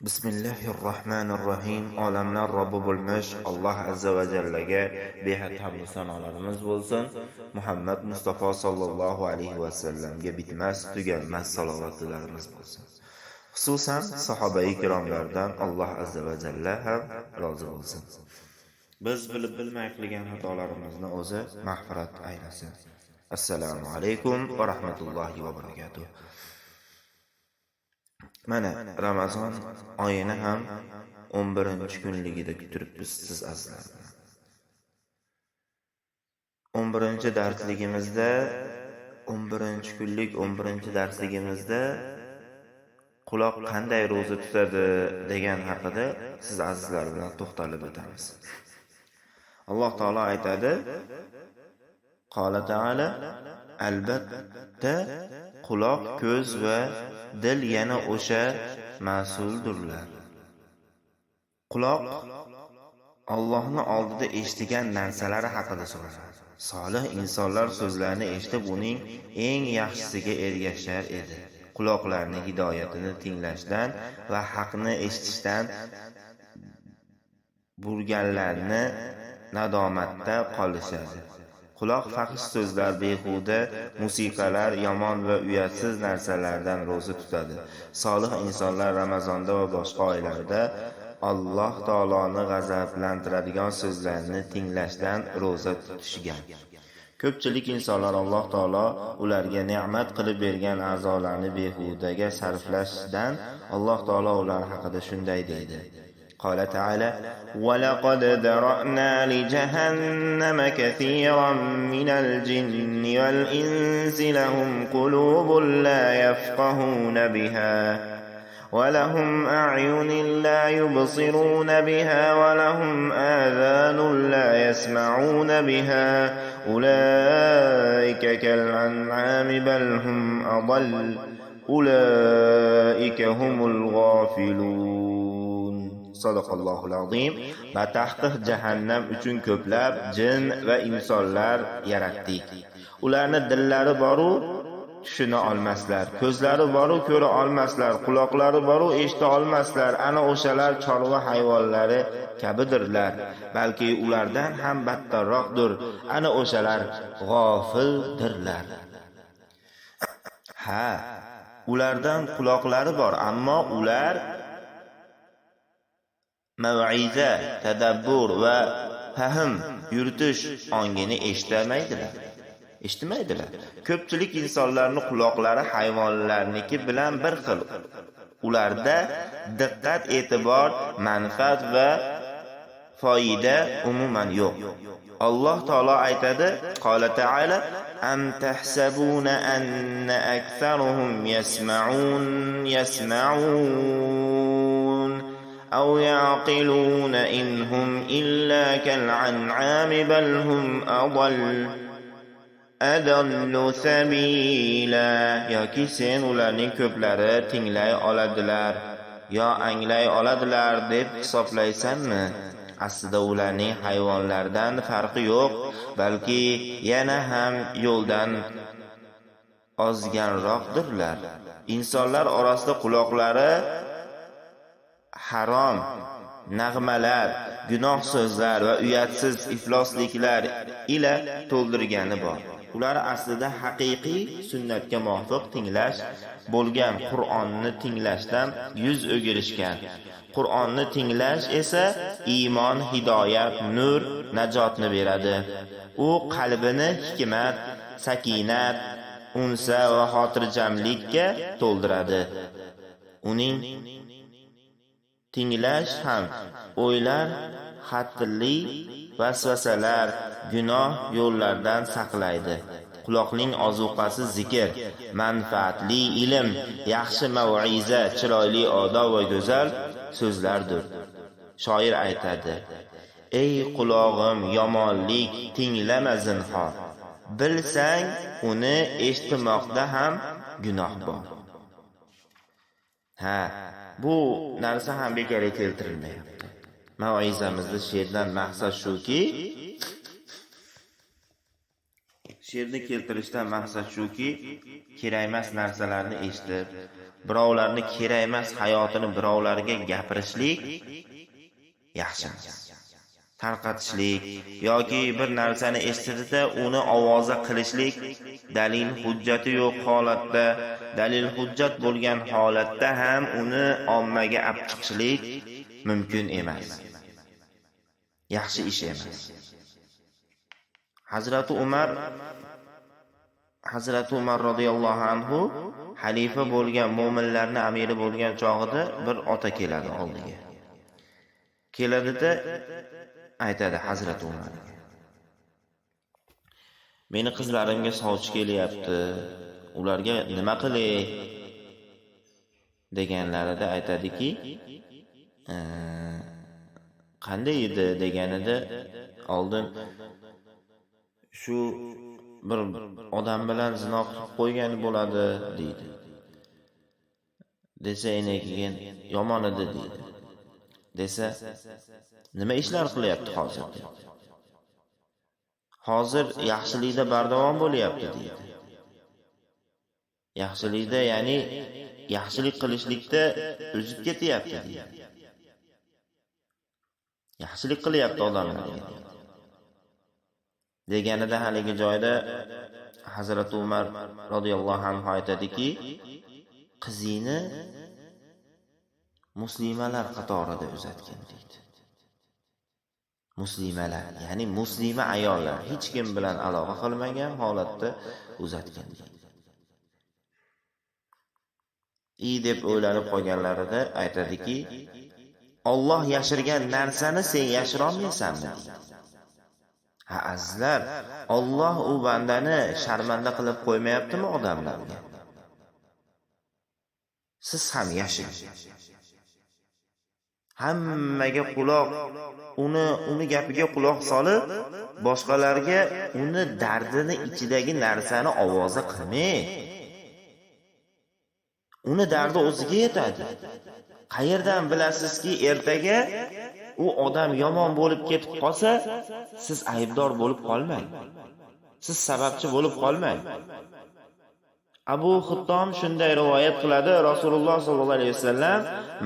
Bismillahirrohmanirrohim. Olamlar Robbi bo'lmish Alloh azza va jallaga behad hamd sanolarimiz bo'lsin. Muhammad Mustafa sallallohu alayhi va sallamga bitmas, tuganmas salovatlarimiz bo'lsin. Xususan sahobai ikromlardan Alloh azza va jalla ham rozi bo'lsin. Biz bilib bilmay qilgan xatolarimizni o'zi mag'firat aylasin. Assalomu alaykum va rahmatullohi va barakatuh. Mana Ramazon oyini ham 11-kunligida kutiribmiz siz azizlar bilan. 11-darsligimizda 11-kunlik 11-darsligimizda quloq qanday ro'za tutadi degan haqida siz azizlar bilan to'xtalib o'tamiz. Alloh taolo aytadi: Qola taala, albatta quloq, ko'z va dil yana o'sha mas'uldirlar. Quloq Allohni oldida eshitgan narsalari haqida so'raladi. Solih insonlar so'zlarini eshitib, uning eng yaxshisiga ergashar edi. Quloqlarni hidoyatini tinglashdan va haqni eshitishdan burganlarni nadomatda qolishadi. Quloq fahish so'zlar, behuda musiqalar, yomon va uyatsiz narsalardan ro'za tutadi. Solih insonlar Ramazonda va boshqa oylarda Alloh taoloni g'azablantiradigan so'zlarni tinglashdan ro'za tutishgan. Ko'pchilik insonlar Alloh taolo ularga ne'mat qilib bergan a'zolarni behudaga sarflashdan Alloh taolo ular haqida shunday deydi. قال تعالى: ولقد ذرأنا لجهنم كثيرا من الجن والإنس لهم قلوب لا يفقهون بها ولهم أعين لا يبصرون بها ولهم آذان لا يسمعون بها أولئك كالأنعام بل هم أضل أولئك هم الغافلون. Sadaqallohul azim. Batahqiq jahannam uchun ko'plab jin va insonlar yaratdik. Ularni dillari boru tushuna olmaslar, ko'zlari boru ko'ra olmaslar, quloqlari boru eshita olmaslar. Ana o'shalar chorva hayvonlari kabidirlar, balki ulardan ham battarroqdir. Ana o'shalar g'ofildirlar. Ha, ulardan quloqlari bor, ammo ular mav'iza, tadabbur va fahm yuritish ongini eshitmaydilar. Eshitmaydilar. Ko'pchilik insonlarning quloqlari hayvonlarniki bilan bir xil. Ularda diqqat, e'tibor, manfaat va foyda umuman yo'q. Alloh taolo aytadi: Qola taala: Am tahsabuna anna aktharuhum yasma'un أو يعقلون إن هم إلا كالأنعام بل هم أضل سبيلا. Yoki sen ularning ko'plari tinglay oladilar yo anglay oladilar deb hisoblaysanmi? Aslida ularning hayvonlardan farqi yo'q, balki yana ham yo'ldan ozganroqdirlar. Insonlar orasida quloqlari harom nag'malar, gunoh so'zlar va uyatsiz iflosliklar ila to'ldirgani bor. Ular aslida haqiqiy sunnatga muvofiq tinglash bo'lgan Qur'onni tinglashdan yuz o'girishgan. Qur'onni tinglash esa iymon, hidoyat, nur, najotni beradi. U qalbini hikmat, sakinat, unsa va xotirjamlikka to'ldiradi. Uning tinglash ham o'ylar, xatrli vasvasalar, gunoh yo'llardan saqlaydi. Quloqning ozuqasi zikr, manfaatli ilm, yaxshi mav'iza, chiroyli odob va go'zal so'zlardir. Shoir aytadi: Ey qulog'im, yomonlik tinglama zinhor. Bilsang, uni eshitmoqda ham gunoh bor. Ha, bu narsa ham bekorga keltirilmayapti. Mav'izamizda she'rdan maqsad shuki, she'rni keltirishdan maqsad shuki, kerak emas narsalarni eshitib, Birovlarni kerak emas hayotini birovlarga gapirishlik yaxshi emas. Tarqatishlik yoki bir narsani eshitdida uni ovoza qilishlik dalil hujjati yo'q holatda, dalil hujjat bo'lgan holatda ham uni ommaga olib chiqishlik mumkin emas. Yaxshi ish emas. Hazrati Umar radhiyallohu anhu xalifa bo'lgan, mo'minlarning amiri bo'lgan chog'ida bir ota keladi oldiga. Keladida aytadi Hazrati Umarga: "Meni qizlarimga sovchi kelyapti, ularga nima qilay?" deganlarida aytadiki, qanday edi deganida, oldin shu bir odam bilan zino qilib qo'ygan bo'ladi deydi. Desa, endi keyin yomon edi deydi. Desa, nima ishlar qilyapti hozir deydi. Hozir yaxshilikda bardavom bo'lyapti deydi. Yaxshilikda, ya'ni yaxshilik qilishlikda o'zib ketyapti deydi. Yaxshilik qilyapti odamlarga. Deganida haligi joyda Hazrati Umar radhiyallohu anhu aytadiki, qizingni muslimalar qatorida uzatgin deydi. Muslimalar, ya'ni muslima ayollar hech kim bilan aloqa qilmagan holatda uzatgin deydi. I deb o'ylanib qolganlarida aytadiki, Alloh yashirgan narsani sen yashira olmaysanmi deydi. Ha azizlar, Alloh u bandani sharmanda qilib qo'ymayaptimi odamlarga? Siz ham yashiring. Hammaga quloq, uni gapiga quloq solib, boshqalarga uni dardini ichidagi narsani ovoza qilmang. Uni dardi o'ziga yetadi. Qayerdan bilasizki, ertaga u odam yomon bo'lib ketib qolsa, siz aybdor bo'lib qolmang. Siz sababchi bo'lib qolmang. Abu Xittom shunday rivoyat qiladi: Rasululloh sollallohu alayhi vasallam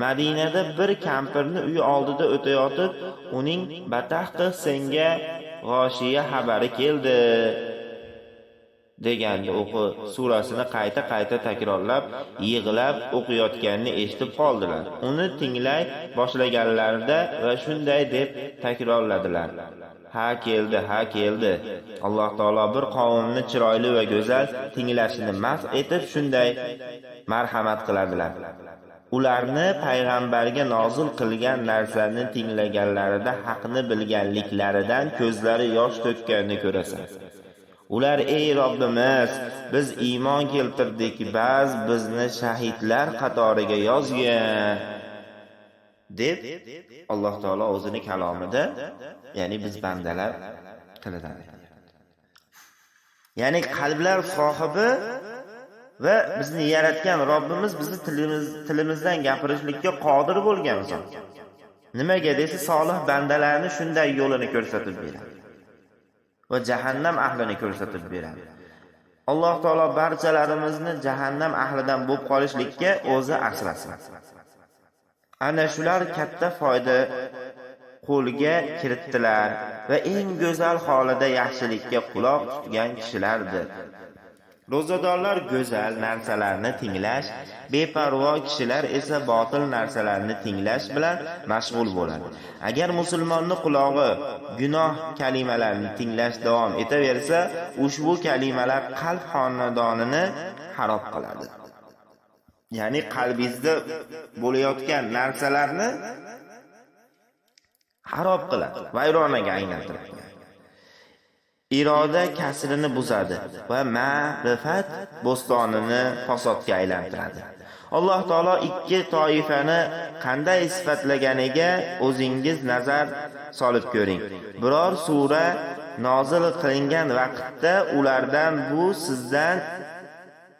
Madinada bir kampirni uyi oldida o'tayotib, uning batahqi senga g'oshiya xabari keldi deganda o'qi surasini qayta-qayta takrorlab, yig'lab o'qiyotganini eshitib qoldilar. Uni tinglay boshlaganlarida va shunday deb takrorladilar: Ha keldi, ha keldi. Alloh taolo bir qavmni chiroyli va go'zal tinglashini madh etib shunday marhamat qiladilar. Ularni payg'ambarga nozil qilgan narsani tinglaganlarida haqni bilganliklaridan ko'zlari yosh to'kkanini ko'rasan. Ular: ey Robbimiz, biz iymon keltirdik, ba'z bizni shahidlar qatoriga yozgin deb Alloh taolo o'zini kalomida, ya'ni biz bandalar tilidan aytyapti. Ya'ni qalblar sohibi va bizni yaratgan Robbimiz bizni tilimizdan gapirishlikka qodir bo'lgan zot. Nimaga desa, solih bandalarni shunday yo'lini ko'rsatib beradi va jahannam ahlini ko'rsatib beradi. Alloh taolo barchalarimizni jahannam ahlidan bo'lib qolishlikka o'zi asrasin. Ana shular katta foyda qo'lga kiritdilar va eng go'zal holida yaxshilikka quloq tutgan kishilardir. Ro'zadorlar go'zal narsalarni tinglash, beparvo kishilar esa botil narsalarni tinglash bilan mashg'ul bo'ladi. Agar musulmonni qulog'i gunoh kalimalarni tinglash davom etaversa, ushbu kalimalar qalb xonadonini xarob qiladi. Ya'ni qalbingizda bo'layotgan narsalarni xarob qiladi, vayronaga aylantiradi. Iroda kasrini buzadi va ma'rifat bo'stonini fasodga aylantiradi. Alloh taolo ikki toifani qanday sifatlaganiga o'zingiz nazar solib ko'ring. Biror sura nozil qilingan vaqtda ulardan bu sizdan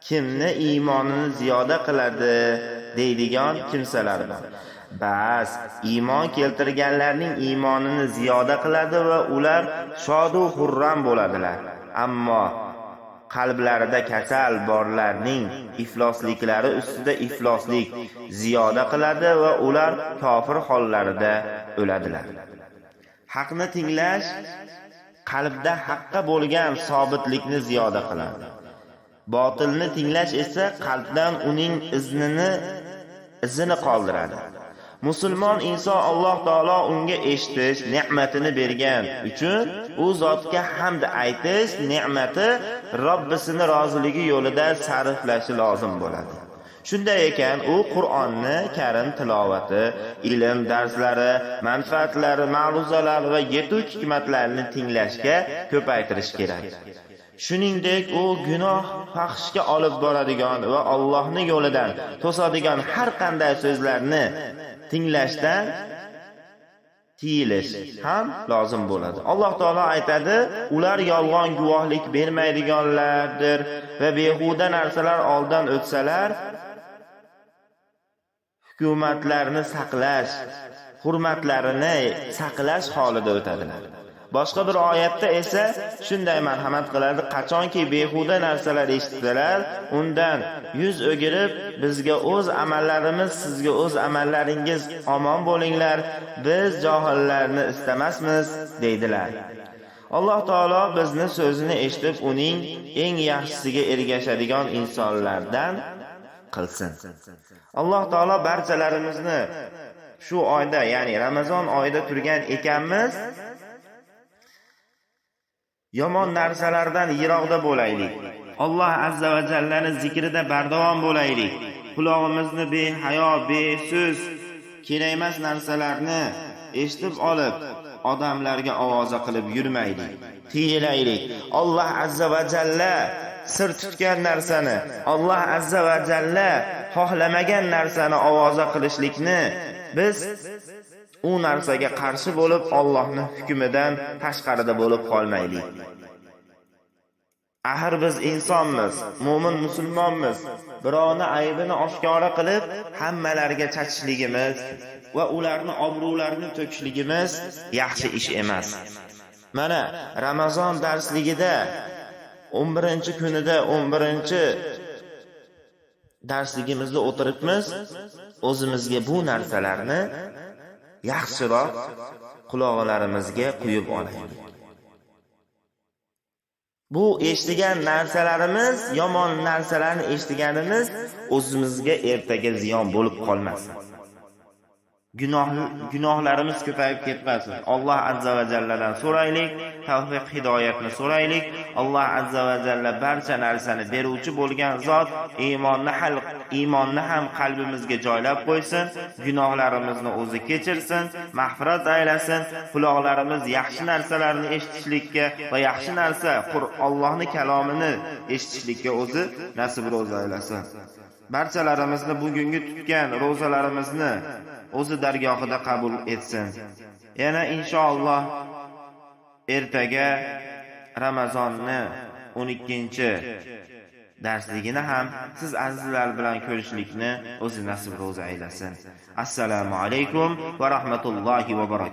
kimni iymonini ziyoda qiladi deydigan kimsalar bor. Bas, iymon keltirganlarning iymonini ziyoda qiladi va ular shodu xurram bo'ladilar. Ammo Qalblarida kasal borlarning iflosliklari ustida ifloslik ziyoda qiladi va ular kofir hollarida o'ladilar. Haqni tinglash qalbda haqqa bo'lgan sobitlikni ziyoda qiladi. Botilni tinglash esa qalbdan uning izini qoldiradi. Musulmon inson Alloh taolo unga eshitish ne'matini bergan uchun u zotga hamd aytish ne'mati Robbisini roziligi yo'lida sarflashi lozim bo'ladi. Shunday ekan, u Qur'onni Karim tilovati, ilm darslari, manfaatlari, ma'ruzalar va yetuk hikmatlarni tinglashga ko'paytirish kerak. Shuningdek, u gunoh fahshga olib boradigan va Allohning yo'lidan to'sadigan har qanday so'zlarni tinglashdan tiyilish ham lozim bo'ladi. Alloh taolo aytadi, ular yolg'on guvohlik bermaydiganlardir va behuda narsalar oldan o'tsalar, hukumatlarni saqlash, hurmatlarini saqlash holida o'tadilar. Boshqa bir oyatda esa shunday marhamat qiladi, qachonki behuda narsalar eshitsalar, undan yuz o'girib, bizga o'z amallarimiz, sizga o'z amallaringiz, omon bo'linglar, biz johillarni istamasmiz deydilar. Alloh taolo bizni so'zini eshitib, uning eng yaxshisiga ergashadigan insonlardan qilsin. Alloh taolo barchalarimizni shu oyda, ya'ni Ramazon oyida turgan ekanmiz, yomon narsalardan yiroqda bo'laylik. Alloh azza va jallani zikrida bardavom bo'laylik. Qulog'imizni behayo, beso'z, kerak emas narsalarni eshitib olib, odamlarga ovoza qilib yurmaylik. Tiyilaylik. Alloh azza va jalla sir tutgan narsani, Alloh azza va jalla xohlamagan narsani ovoza qilishlikni biz u narsaga qarshi bo'lib, Allohning hukmidan tashqarida bo'lib qolmaylik. Axir biz insonmiz, mo'min musulmonmiz. Birovni aybini oshkora qilib, hammalarga chachishligimiz va ularni obro'larini to'kishligimiz yaxshi ish emas. Mana Ramazon darsligida 11-kunida 11 darsligimizda o'tiribmiz, o'zimizga bu narsalarni yaxshiroq quloqlarimizga quyib olaylik. Bu eshitgan narsalarimiz, yomon narsalarni eshitganimiz o'zimizga ertaga ziyon bo'lib qolmasin. Gunohlarimiz ko'payib ketmasin. Alloh azza va jalladan so'raylik, tavfiq hidoyatni so'raylik. Alloh azza va jalla barcha narsani beruvchi bo'lgan zot, iymonni ham qalbimizga joylab qo'ysin, gunohlarimizni o'zi kechirsin, mag'firat aylasin, quloqlarimiz yaxshi narsalarni eshitishlikka va yaxshi narsa Allohning kalomini eshitishlikka o'zi nasib ro'za aylasin. Barchalarimizni bugungi tutgan ro'zalarimizni o'zi dargohida qabul etsin. Yana inshaalloh ertaga Ramazonni 12 darsligini ham siz azizlar bilan ko'rishlikni o'zi nasib ro'za aylasin. Assalomu alaykum va rahmatullohi va barakatuh.